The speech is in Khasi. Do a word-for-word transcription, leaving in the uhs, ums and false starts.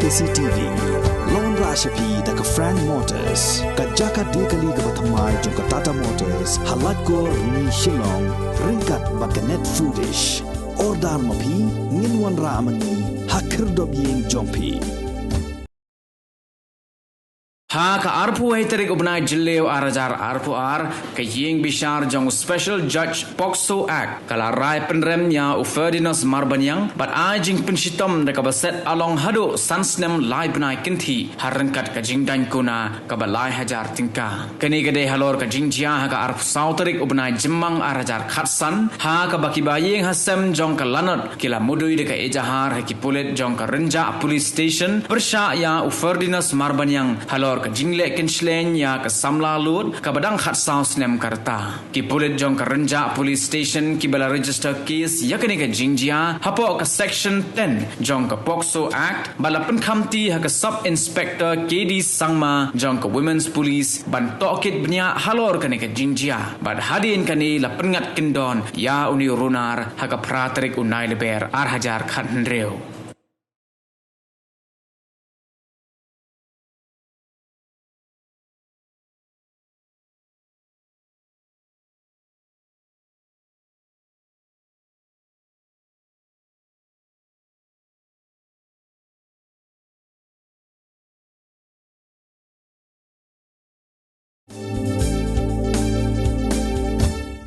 C T V. Lawan rashapi da ka Frank Motors, ka jaka dei kali kaba thymmai jong ka Tata Motors ha Laitkor ni Shillong, ryngkat bad ka Net Foodish. Order ma phi, ngin wanrah ma ngi ha khyrdop ïing jong phi. Ha ka arphew tarik u bnai Jylliew ar hajar arphew ar, ka ïing bishar jong u Special Judge POCSO Act ka la rai pynrem ïa u Ferdinand Marbaniang bad ai jingpynshitom da kaba set along haduh san snem lai bnai kynthih ha ryngkat ka jingdaiñ kuna kaba lai hajar tyngka. Kane ka dei halor ka jingjia ha ka arphew saw tarik u bnai Jymmang ar hajar khatsan, ha kaba ki ba ïing ha sem jong ka lanot ki la mudui da ka ejahar ha ki pulit jong ka Rynjah Police Station pyrshah ïa u Ferdinand Marbaniang halor ka jingleh kynshleng ïa ka samla lud kaba dang khatsaw snem ka rta. Ki pulit jong ka Rynjah Police Station ki ba la register case ïa kane ka jingjia hapoh ka Section ten jong ka POCSO Act, ba la pynkhamti ha ka Sub Inspector K D Sangma jong ka Women's Police ban tohkit bniah halor kane ka jingjia. Bad hadien kane la pynngat kyndon ïa une u runar ha ka phra tarik u Nailaber ar hajar khathynriew.